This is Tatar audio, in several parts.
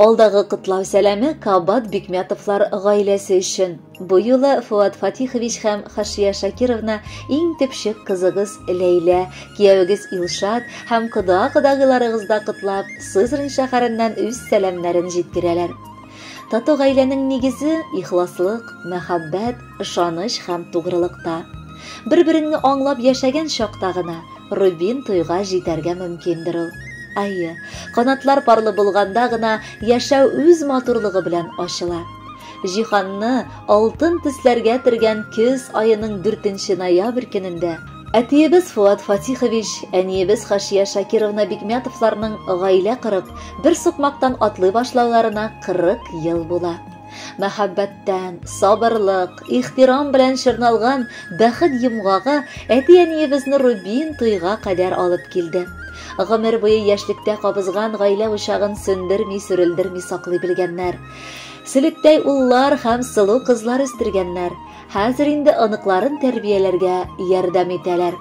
Алдагы котлау сәламе кабат Бикмятовлар гаиләсе өчен. Бу юлы Фуат Фатихович һәм Хашия Шакировна иң төпчек кызыгыз Ләйлә, киявегез Илшат һәм кода-кодагыйларыгыз да котлап, Сызрань шәһәреннән үз сәламнәрен җиткерәләр. Тату гаиләнең нигезе ихласлык, мәхәббәт, ышаныч һәм тугрылыкта. Бер-береңне аңлап яшәгән чакта гына рубин туйга җитәргә мөмкиндер ул. Әйе, канатлар парлы булганда гына яшәү үз матурлыгы белән ачыла. Җиһанны алтын төсләргә төргән көз аеның 4 ноябрь көнендә әтиебез Фуат Фатихович, әниебез Хашия Шакировна Бикмятовларның гаилә корып, бер сукмактан атлый башлауларына 40 ел була. Мәхәббәттән, сабырлык, ихтирам белән чорналган бәхет йомгагы әти-әниебезне рубин туйга кадәр алып килде. Гомер буе яшьлектә кабызган гаилә учагын сүндерми-сүрелдерми саклый белгәннәр. Сөлектәй уллар һәм сылу кызлар үстергәннәр. Хәзер инде оныкларын тәрбияләргә ярдәм итәләр.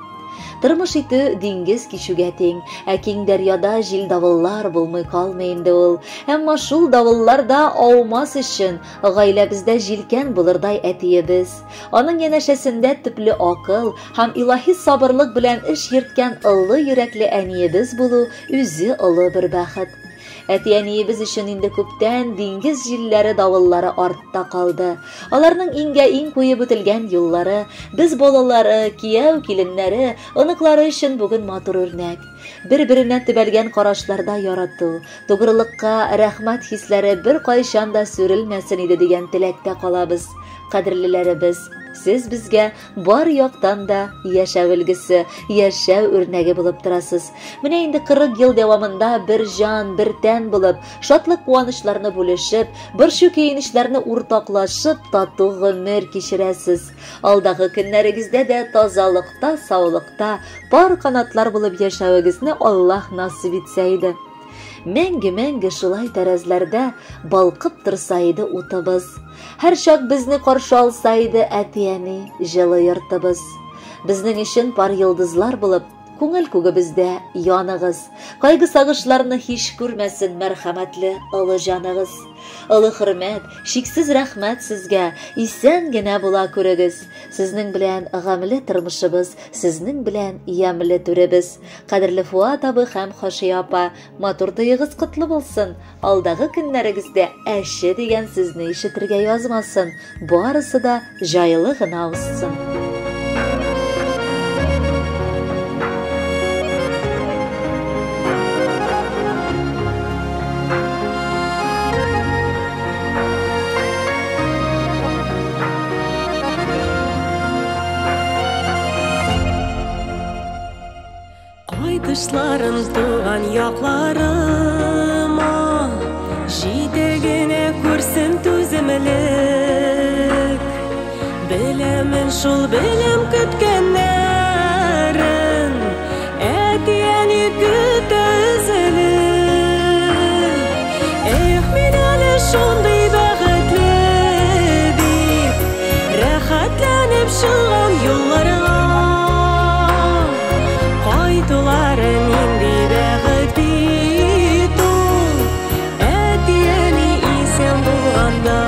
Тормыш итү диңгез кичүгә тиң, ә киң дәрьяда җил-давыллар булмый калмый инде ул. Әмма шул давылларда аумас өчен гаиләбездә җилкән булырдай әтиебез, аның янәшәсендә төпле акыл һәм илаһи сабырлык белән эш йөрткән олы йөрәкле әниебез булу үзе олы бер бәхет. Әти-әниебез өчен инде күптән диңгез җилләре давыллары артта калды. Аларның иңгә-иң куеп үтелгән юллары, без балалары, кияү-киленнәре, оныклары өчен бүген матур үрнәк. Бер-беренә төбәлгән карашларда ярату, тугрылыкка рәхмәт хисләре беркайчан да сүрелмәсен иде дигән теләктә калабыз. Кадерлеләребез, сез безгә бар яктан да яшәү өлгесе, яшәү үрнәге булып торасыз. Менә инде 40 ел дәвамында бер җан, бер тән булып, шатлык-куанычларны бүлешеп, борчу-көенечләрне уртаклашып, тату гомер кичерәсез. Алдагы көннәрегездә дә тазалыкта, саулыкта, пар канатлар булып яшәвегезне Аллаһ насыйп итсә иде. Мәңге-мәңге шулай тәрәзләрдә балкып торса иде утыбыз. Һәрчак безне каршы алса иде әти-әни, җылы йортыбыз. Безнең өчен пар йолдызлар булып, күңел күгебездә яныгыз. Кайгы-сагышларны һич күрмәсен мәрхәмәтле олы җаныгыз. Олы хөрмәт, чиксез рәхмәт сезгә, исән генә була күрегез. Сезнең белән гамьле тормышыбыз, сезнең белән ямьле түребез. Кадерле Фуат абый һәм Хашия апа, матур туегыз котлы булсын. Алдагы көннәрегездә әче дигән сүзне ишетергә язмасын. Барысы да җайлы гына узсын. Кайтышларым туган якларыма, җитә генә күрсен түземлек. Беләмен шул, беләм көткәннәрен, әти-әни көтә өзелеп. Эх, мин әле шундый бәхетле бит, рәхәтләнеп чыгам юлларга. Кайтулары нинди бәхет бит ул, әти-әни исән булганда.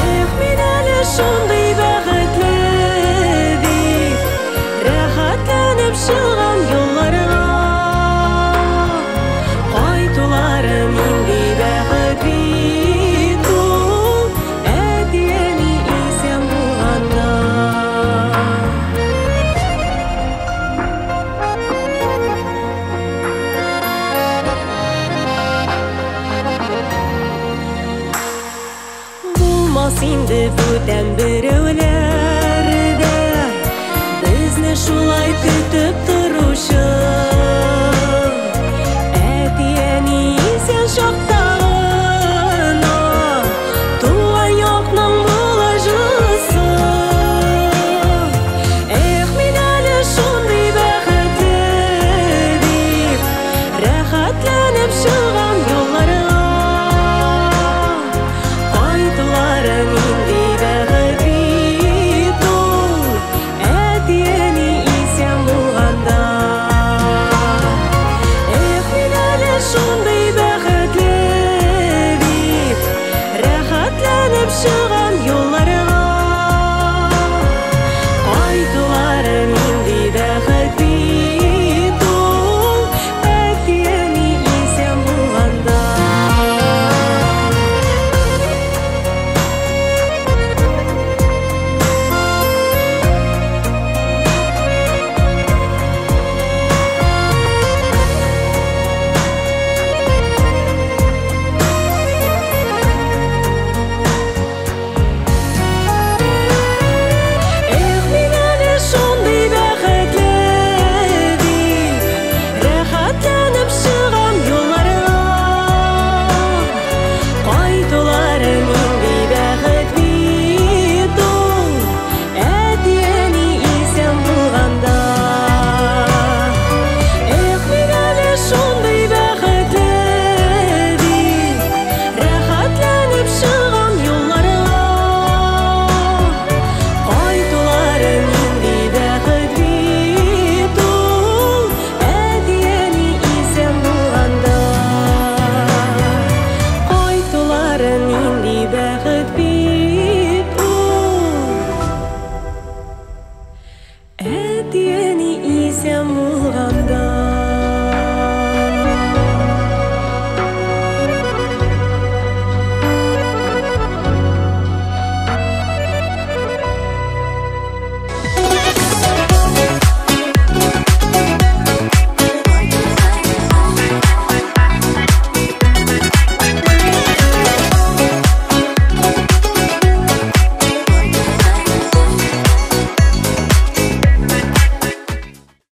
Эх, мин әле шундый бәхетле бит, рәхәтләнеп чыгам юлларга. Кайтулары нинди бәхет бит ул, әти-әни исән булганда. Булмас инде бүтән берәүләр дә, безне шулай